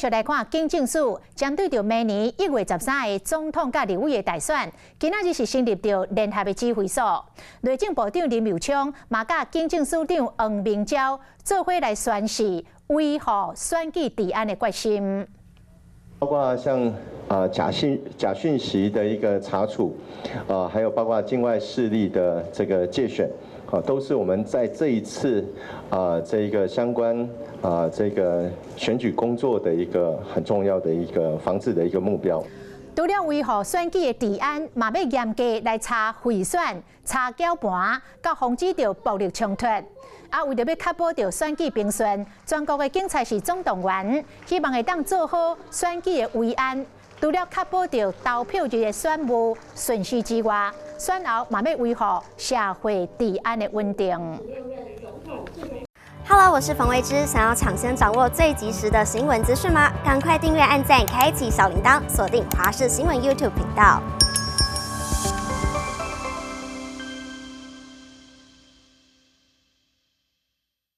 續來看警政署針對著明年1月13日總統佮立委的大選，今仔日是成立著聯合的指揮所。內政部長林右昌嘛佮警政署長黃明昭做伙來宣示維護選舉治安的決心。包括像假訊息的一個查處，還有包括境外勢力的這個介選，都是我們在這一次這個相關這個選舉工作的一個很重要的一個防治的一個目標。除了維護選舉的治安，嘛欲嚴格來查賄選、查攪盤，佮防止著暴力衝突。為著欲確保著選舉平順，全國的警察是總動員，希望會當做好選舉的維安。除了確保著投票日的選務順序之外，選後嘛欲維護社會治安的穩定。 Hello，我是馮維之，想要搶先掌握最及時的新聞資訊嗎？趕快訂閱、按讚、開啟小鈴鐺，鎖定華視新聞 YouTube 頻道。